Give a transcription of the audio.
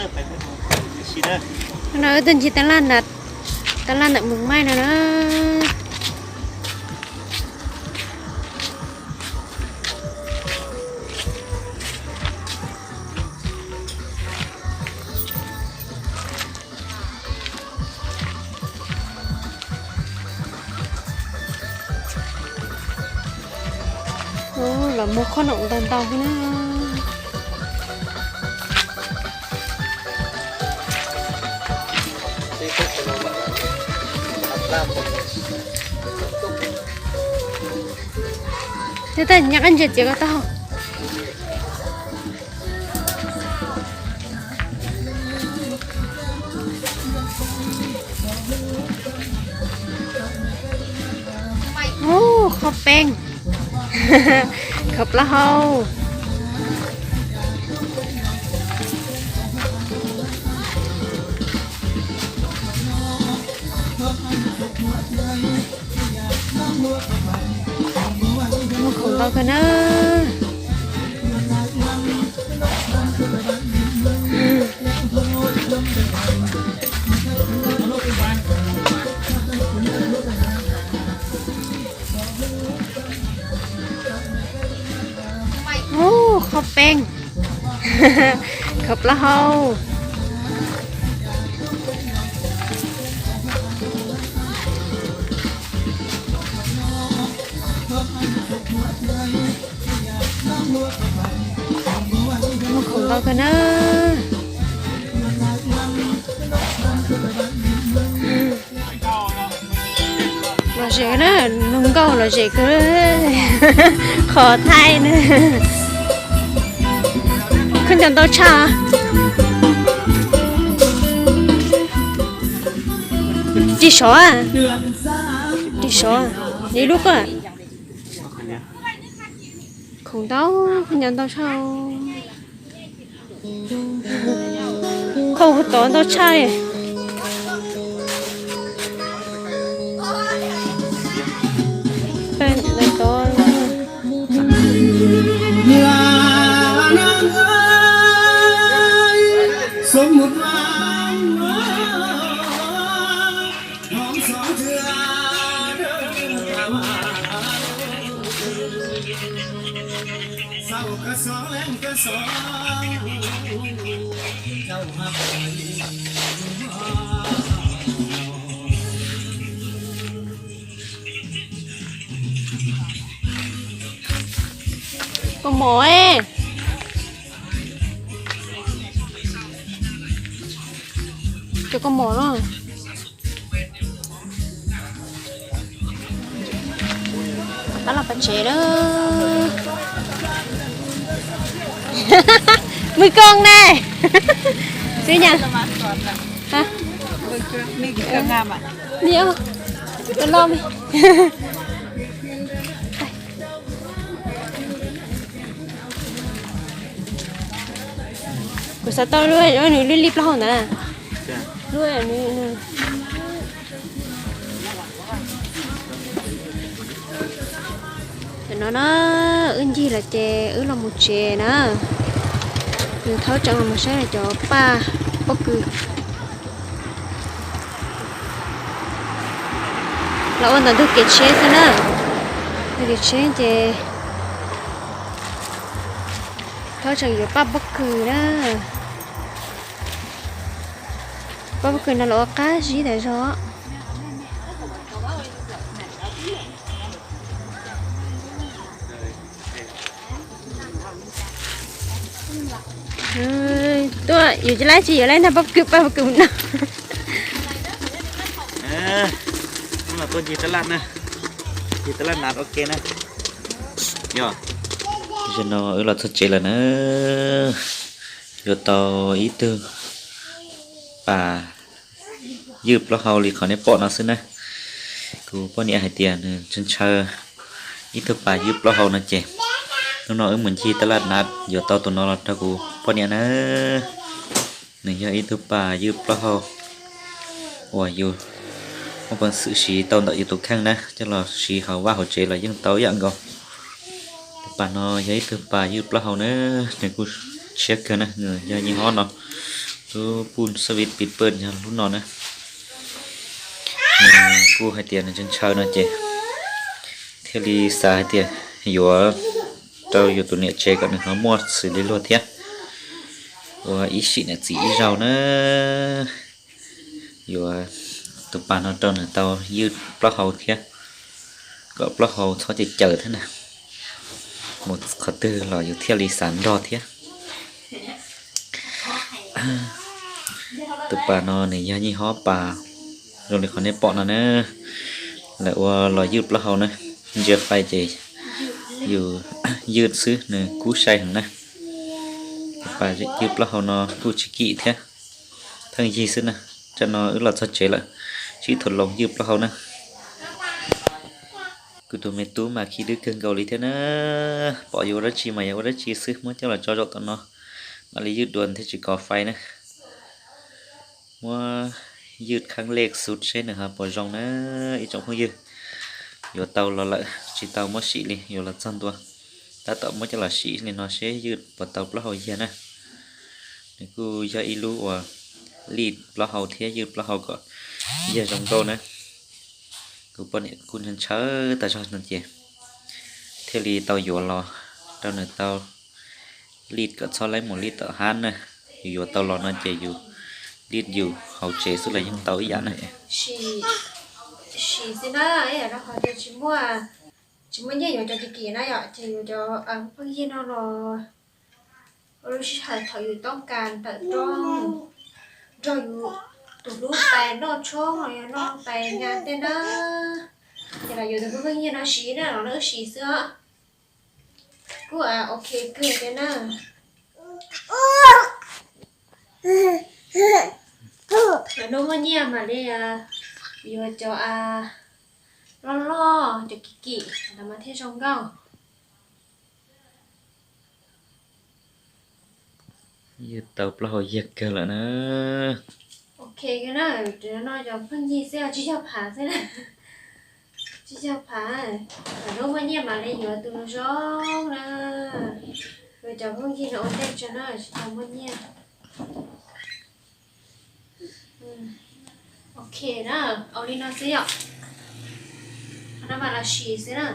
No wb tuaj ncig taj laj na, taj laj ntawm Moos Maij no na. Los muag khob noom ntau ntau na. Twb nyob qab ntsia txiav ko taub hau. Ub, khaub peeb, khaub plaub hau. Muaj khoom ntau kawg na. Ub, khaub peeb, khaub plaub hau. Muaj khoom ntau kawg na. Lom zem na, lub nkauj lom zem kawg, qhov thaij na. Khaub ncaws ntau tshaj. Ris sov, ris sov, ib lub koj. Khoom ntau, khaub ncaws ntau tshaj. Khoom tod ntau tshaj li. Koj mom, cov koj mom no. Tab los pov tsev lawm. Mws koos ne. Xwb nyas. Loj me. Kuv xav tau lub, nws lub li plaub hau ntawd na. Tam no na, wb ncig lawm ces wb los mus tsev na. Nws thaub tseem los mus saib cov paj pob kws. Los ua ntawm ntug kev tsheb xwb na. Ntug kev tsheb ces thaub tseem yuav paj pob kws na. Paj pob kws no los ua qab zib tas zog. Tuaj yus cia lab tsis yuav lab nag pab kwm pab kwm no. Wb los tuaj ncig taj laj na, ncig taj laj na, ok na. Yog, zaum no wb los txog tsev lawm na, yuav tau ib tug pas ywj plaub hau li qhov nej pom no xwb na. Kuv poj niam hais tias nws ntshaw ib tug pas ywj plaub hau no ces hnub no wb mus ncig taj laj na yuav tau tus no los rau kuv poj niam na. Nws yog ib tug pas ywj plaub hau uas yus muaj peev xwm siv tau ntawm yus tus kheej na, coj los siv hauv vaj hauv tsev los yeej tau ib yam nkaus. Tus pas no yog ib tug pas ywj plaub hau na, nws kuj tshiab kawg na, nws yog nyiaj hob no, Lub pub xab vib pib pawj yog lub no na. Nws kuj hais tias nws ntshaw ntshaw no ces thiaj li xav hais tias yuav rau yus tus niam tsev kom nws ho muaj xws li luag thiab, ua ib sim niam txiv ib zaug na. Yuav tus pas no rau nws tau ywj plaub hau thiab, kom plaub hau txhob cem caws thiab na. Mus qhov twg los yus thiaj li xav nrog thiab. Tus pas no nws yog yeej hob pas zoo li qhov nej pom no na. Lawv ua los ywj plaub hau na, ntsia fais ces yus ywj xwb nws kub sai heev na. Tus pas ywj plaub hau no kuj tsis kim thiab, pheej yig xwb na. Tsam no wb los txog tsev lawm, sib thaum loos ywj plaub hau na. Kuv tus me tub mas khib dwb kawg nkaus li thiab na. Pom yuav ua dab tsi mas yog ua dab tsi xwb, muab coj los tso zaum tom no, mam li ywj dua thiaj tsis kov fais na. Muab ywj khaub lej xub seb nws ho puas zoo na ib tsoom phooj ywg. Yuav tau los lawm tsis tau muab sim li, yuav los txog ntua tab tom muab coj los sim li no seb ywj puas tau plaub hau yiag na. Nws kuj yog ib lub uas lij plaub hau thiab ywj plaub hau kom yiag zoo nkauj na. Kuv poj niam kuj ntshaw ntshaw tag zog no ces thiaj li tau yuav los rau nws tau lij kom txhob laib mus lij tom hab na. Yus yuav tau los no ces yus lij yus hauv tsev xwb los yeej tau ib yam na. Sim xwb na, rau qhov tias tsis muaj nyiaj yuav cov kim kim na yom, ces yuav cov pheej yig no los ua lub sij hawm thaum yus toob kas tawm rooj nrog yus tus hlub pais noj tshoob los yog noj pais nqa tej na. Ces los yuav tus pheej yig no siv na, los wb siv xwb os. Kuj ok kawg thiab na. Lwm hnub muaj nyiaj mam li yuav cov loj loj, cov kim kim ntawd mas thiaj zoo nkauj. Ywj tau plaub hau yiag kawg lawm na. Ok na, no cov pheej yig xwb, tsis yog phav xwb na. Tsis yog phav, lwm hnub muaj nyiaj mam li yuav tus zoo na. Yuav cov pheej yig no ua ntej tso na, tsis tau muaj nyiaj. Ok na, ua li no xwb yom. Qhov no mas los sim xwb na.